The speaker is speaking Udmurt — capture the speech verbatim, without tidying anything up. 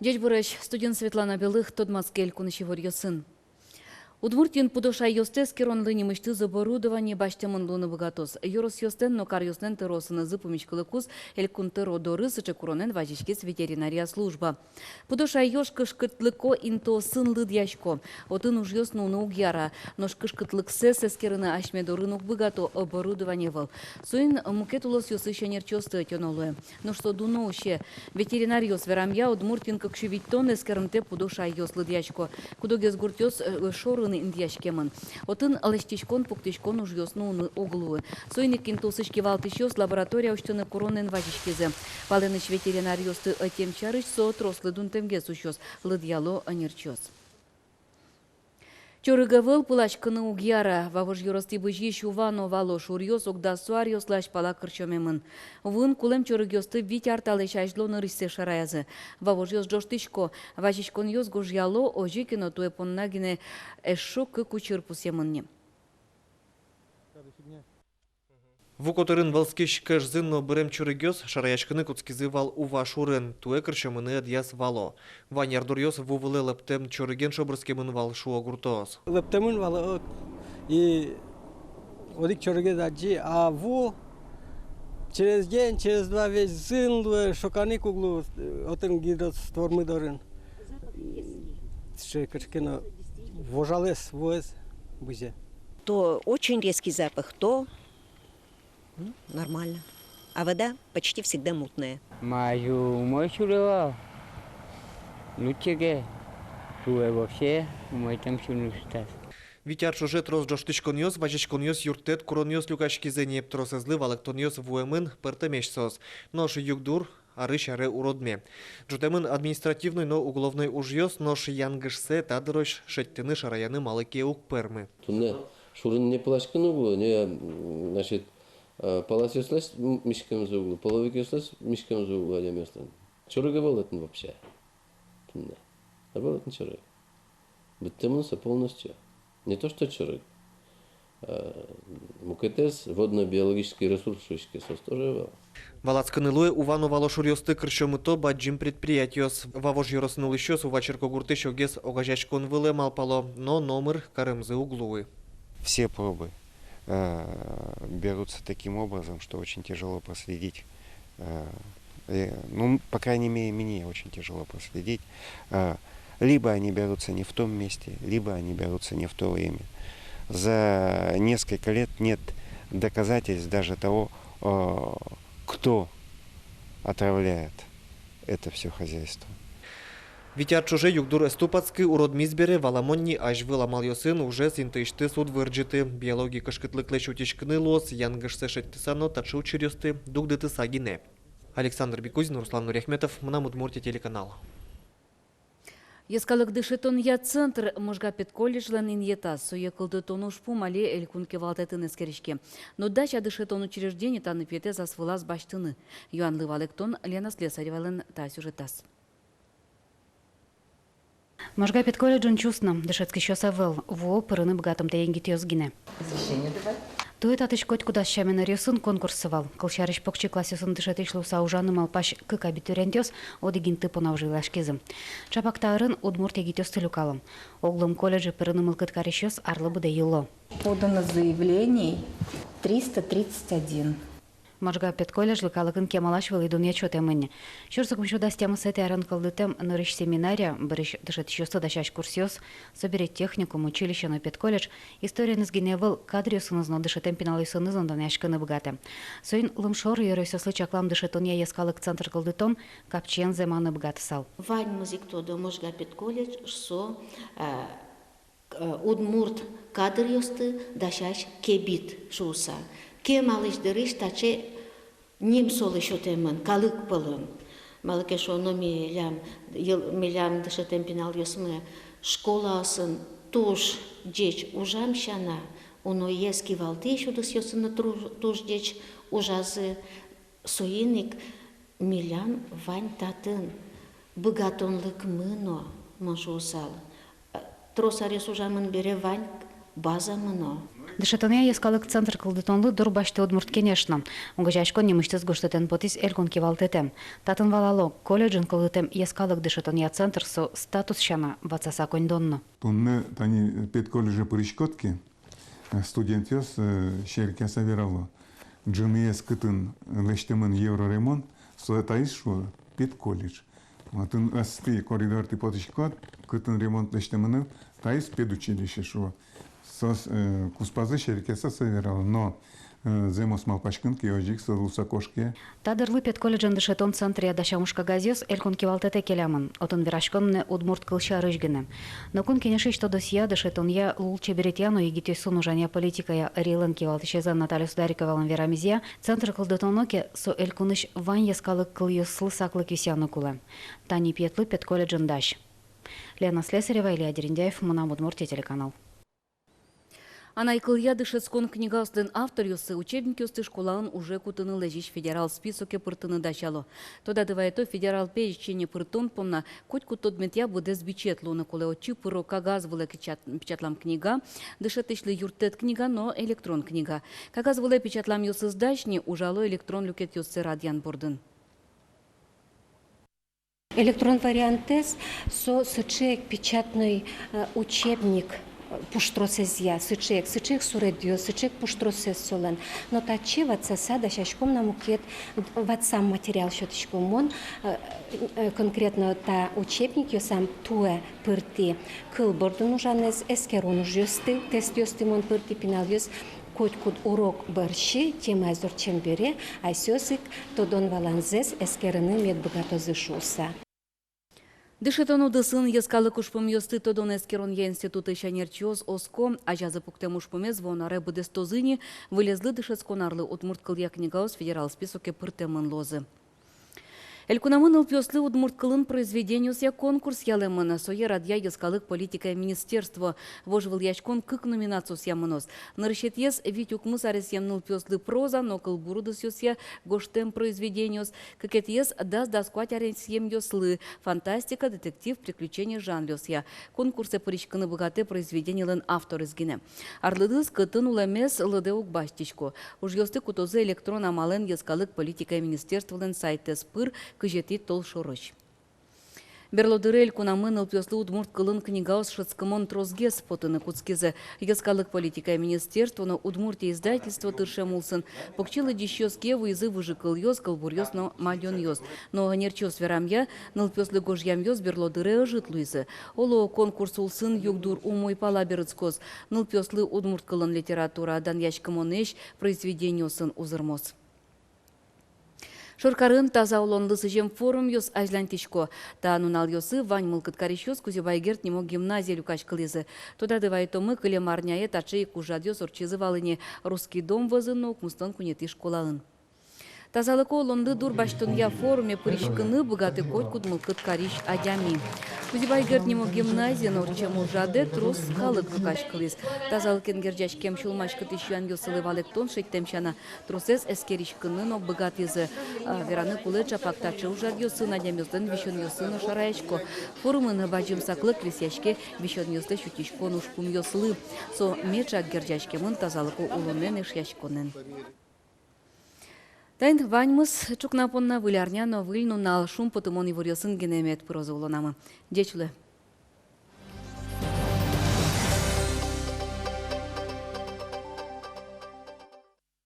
Ӟечбуресь! Студиын Светлана Белых. Тодматске элькунысь иворъёсын. Удмуртиын пудо шайёсты эскеронлы нимысьтыз оборудование басьтэмын луыны быгатоз. Ёросъёслэн но каръёслэн тӧроосынызы пумиськылыкуз Элькун тӧро доры сыӵе куронэн вазиськиз ветеринария служба. Пудо шайёс кышкытлыко интыосын лыдъясько, отын ужъёс нуыны уг яра. Нош кышкытлыксэс эскерыны асьме дорын уг быгато, оборудование ӧвӧл. Соин мукет улосъёсысь ӧнерчиосты ӧтёно луэ. Нош со дуно усе. Ветеринаръёс верамъя, Удмуртиын кык сю витьтон эскерымтэ пудо шайёс лыдъясько. Куд-огез гуртъёс, э, шорын индъяськемын. Отын лэсьтӥськон-пуктӥськон ужъёс нуыны уг луы. Соин ик интыосысь кивалтӥсьёс лаборатория усьтыны куронэн вазиськизы. Палэнысь ветеринаръёсты ӧтем сярысь со трослы дунтэмгес усёз, лыдъяло ӧнерчиос. Чорыг ӧвӧл, пыласькыны уг яра. Вавож ёросты бызись Ува но Вало шуръёс ог дасо аръёслы азьпала кырсёмемын. Вуын кулэм чорыгъёсты вить ар талэсь азьло нырысьсэ шараязы. Вавожъёс ӝожтӥсько, вазиськонъёс гожъяло, озьы ке но туэ понна гинэ эшшо кык учыр пусъемын ни. Ву котырын вӧлскись кӧшзы но бырем чорыгъёс шараяськыны кутскизы вал Ува шурын, туэ кырсёмыны ӧдъяз Вало. Вань ярдуръёс ву вылэ лэптэм чорыген шобырскемын вал, шуо гуртоос. Лэптэм вал, вот, и одӥг чорыгез адӟи, а ву через день, через два весь зын луэ, шоканы ик уг лу, отын гидроствормы дорын. Сыӵе кыӵе ке но вожалэс вуэз бызе. То очень резкий запах, то М, нормально. А вода почти всегда мутная. Ма азьвыл умой шуре вал. Лучше ке, туэ вообще умойтэм шуыны шуыса. Вить ар ӵоже трос ӝожтӥськонъёс, вазиськонъёс, юрттэт куронъёс люкаськизы ни, тросэзлы валэктонъёс вуэмын, пӧртэмесь соос. Нош югдур арысь аре уродме. Ӝутэмын административной но уголовной ужъёс, нош янгышсэ та дырозь шедьтыны, шараяны малы ке уг пӧрмы. Туннэ шурын не пыласькыны уг луы, не, м, значит, э, паласъёслэсь м-, миськемзы уг луы, половикъёслэсь миськемзы уг луы адямиослэн. Чорыг ӧвӧл отын вообще. Туннэ. Ӧвӧл отын чорыг. Быдтэмын со полностью. Не то что чорыг. Э, мукетыз водно-биологический ресурс шуиське, соос тоже ӧвӧл. Валаськыны луэ, Ува но Вало шуръёсты кырсёмыто бадӟым предприятиос. Вавож ёросын улӥсьёс Ува черкогуртысь огез огазеяськон вылэ малпало, но номыр каремзы уг луы. Все пробы, э, берутся таким образом, что очень тяжело проследить. Э, э, ну, по крайней мере, мне очень тяжело проследить. Э, либо они берутся не в том месте, либо они берутся не в то время. За несколько лет нет доказательств даже того, э, кто отравляет это всё хозяйство. Вить ар ӵоже югдур ӧз тупатскы, уродмиз бере, валамон ни, азьвыл амалъёсын ужез интыысьтыз уд вырӟыты. Биологи кышкытлыклэсь утиськыны луоз, янгышсэ шедьтыса но, таӵе учыръёсты дугдытыса гинэ. Александр Бекузин, Руслан Нуриахметов, «Мынам Удмуртие» телеканал. Йӧскалык дышетонъя центр Можга педколледжлэн инъетаз. Сое кылдытон ужпум али элькун кивалтэтын эскериське. Но дась-а дышетон учреждение та ныпъетэз ас вылаз басьтыны? Юанлы валэктон Лена Слесаревалэн та сюжетаз. Можга педколледжын чус но, дышетскисьёс ӧвӧл, вуо пырыны быгатымтэ егитъёс гинэ. Извещение давай. Туэ татысь котькудаз сямен ӧръёсын конкурссы вал. Кылсярысь, покчи классъёсын дышетӥсь луыса ужаны малпась кык абитуриентъёс одӥг инты понна ужаськизы. Чапак та ӧрын удмурт егитъёсты люкало. Оглом колледже пырыны мылкыд карисьёс арлы быдэ йыло. Подано заявлений триста тридцать один. Можга педколледжлы калыкын кемалась вылӥ дунъет сётэмын ни. Сюрс укмыссю дас тямысэтӥ арын кылдытэм нырысь семинария, бӧрысь дышетӥсьёсты дасясь курсъёс, собере техникум, училище но педколледж историеныз гинэ ӧвӧл, кадръёсыныз но, дышетэм пиналъёсыныз но данъяськыны быгатэ. Соин лымшор ёросъёслы чаклам дышетонъя йӧскалык центр кылдытон капчиен зэманы быгатысал. Ваньмыз ик тодо, Можга педколледж со, э, э, удмурт кадръёсты дасясь кебит шуыса. Кемалась дырысь таӵе ним солы сётэмын калык пӧлын. Малы ке шуоно, милям, йыл-, милям дышетэм пиналъёсмы школаосын туж ӟеч ужам сяна, уноез кивалтӥсь удысъёсын но тру-, туж ӟеч ужазы. Соин ик милям вань татын быгатонлыкмы но, мон шуысал, трос аръёс ужамын бере вань базамы но. Дышетонъя йӧскалык центр кылдытонлы дурбасьтэ Удмурт Кенеш но. Огазеяськон нимысьтыз гожтэтэн потӥз Элькун кивалтэтэм. Татын валало: колледжын кылдытэм йӧскалык дышетонъя центр — со статус сяна ватсаса коньдон но. Туннэ тани педколледже пыриськод ке, э, студентъёс, э, серекъяса верало, ӝыныез кытын лэсьтэмын евроремонт, со таиз, шуо, педколледж. Отын ӧстӥ коридортӥ потӥськод, кытын ремонт лэсьтэмын, таиз педучилище, шуо. Соос, э, куспазы серекъяса сое верало, но, э, зэмос малпаськыны ке, озьы ик со луыса кошке. Та дырлы педколледжын дышетон центръя дасям ужкагазъёс Элькун кивалтэтэ келямын. Отын вераськон мынэ удмурт кыл сярысь гинэ. Но Кун Кенешысь тодосъя, дышетонъя, лулчеберетъя но егитъёсын ужанъя политикая ӧрилэн кивалтӥсезлэн Наталья Судариковалэн верамезъя, центр кылдытоно ке, со элькунысь вань йӧскалык кылъёслы саклык висъяны кулэ. Тани пиятлы педколледжын дась. Лена Слесарева, Илья Дерендяев, «Мынам Удмуртие» телеканал. Анай кылъя дышетскон книгаослэн авторъёссы учебникъёсты школаын уже кутыны лэзись федерал списоке пыртыны дасяло. Тодады вайто, федерал перечене пыртон понна котькуд тодметъя быдэс бичет луыны кулэ. Отчы пыро кагаз вылэ кычат-, печатлам книга, дышетӥсьлы юрттэт книга но электрон книга. Кагаз вылэ печатламъёсыз дась ни, ужало электрон люкетъёссэ радъян бордын. Электрон вариантэз — со сыӵе ик печатной, э, учебник, э, пуштросэзъя, сыӵе ик, сыӵе ик суредъёс, сыӵе ик пуштросэз солэн. Но татчы ватсаса дасяськом на мукет, ватсам материал сётӥськом. Мон, э, э, конкретно та учебникъёсам туэ пыртӥ кыл бордын ужанэз, эскерон ужъёсты, тестъёсты мон пыртӥ, пиналъёс котькуд урок бӧрсьы, темаез ортчем бере, асьсэос ик тодон-валанзэс эскерыны мед быгатозы шуыса. Дышетон удысын йӧскалык ужпумъёсты тодон-эскеронъя институтысь ӧнерчиос оско, азязы пуктэм ужпумез вуоно аре быдэстозы ни, вылезлы дышетскон арлы удмурт кылъя книгаос федерал списоке пыртэмын луозы. Элькунамы нылпиослы удмурт кылын произведениосъя конкурс ялэмын. Сое радъя йӧскалык политикая министерство. Вожвылъяськон кык номинациосъя мыноз. Нырысетӥез — вить-укмыс аресъем нылпиослы проза но кылбур удысъёсъя гожтэм произведениос. Кыкетӥез — дас-дас куать аресъемъёслы — фантастика, детектив, приключение жанръёсъя. Конкурсэ пыриськыны быгатэ произведенилэн авторез гинэ. Арлыдыз, кытын улэмез, лыдэ уг басьтӥсько. Ужъёсты кутозы электрон амалэн йӧскалык политикая министерстволэн сайтэз пыр кызетӥ толшорозь. Берло дыре элькунамы нылпиослы удмурт кылын книгаос шӧдскымон тросгес потыны кутскизы. Йӧскалык политикая министерство но «Удмуртия» издательство тыршем улсын покчи лыдӟисьёс кие вуизы выжыкылъёс, кылбуръёс но мадёнъёс. Но ӧнерчиос верамъя, нылпиослы гожъямъёс берло дыре ӧжыт луизы. Оло, конкурс улсын югдур умой пала берытскоз. Нылпиослы удмурт кылын литература данъяськымонэсь произведениосын узырмоз. Шоркарын таза улонлы сӥзем форумъёс азьланьтӥсько. Та нуналъёсы вань мылкыд карисьёс Кузебай Герд нимо гимназие люкаськылӥзы. Тодады вайытомы, кылем арняе таӵе ик ужрадъёс ортчизы вал ини «Русский дом» вӧзын но укмыстон куинетӥ школаын. Тазалыко улонлы дурбасьтонъя форуме пыриськыны быгатэ котькуд мылкыд карись адями. Кузебай Герд нимо гимназиын ортчем ужрадэ трос калык люкаськылӥз. Тазалыкен герӟаськем сюлмаськытӥсь юанъёсылы валэктон шедьтэм сяна, тросэз эскериськыны но быгатӥзы. А, вераны кулэ, ӵапак таӵе ужрадъёсын адямиослэн висёнъёссы но шараясько. Форумын бадӟым саклык висъяське висёнъёслэсь утиськон ужпумъёслы. Со меӵак герӟаськемын тазалыко улонэн, эшъяськонэн. Таин ваньмыз. Ӵукна понна выль арня но выль нунал. Шумпотымон иворъёсын гинэ мед пырозы улонамы. Ӟеч луэ.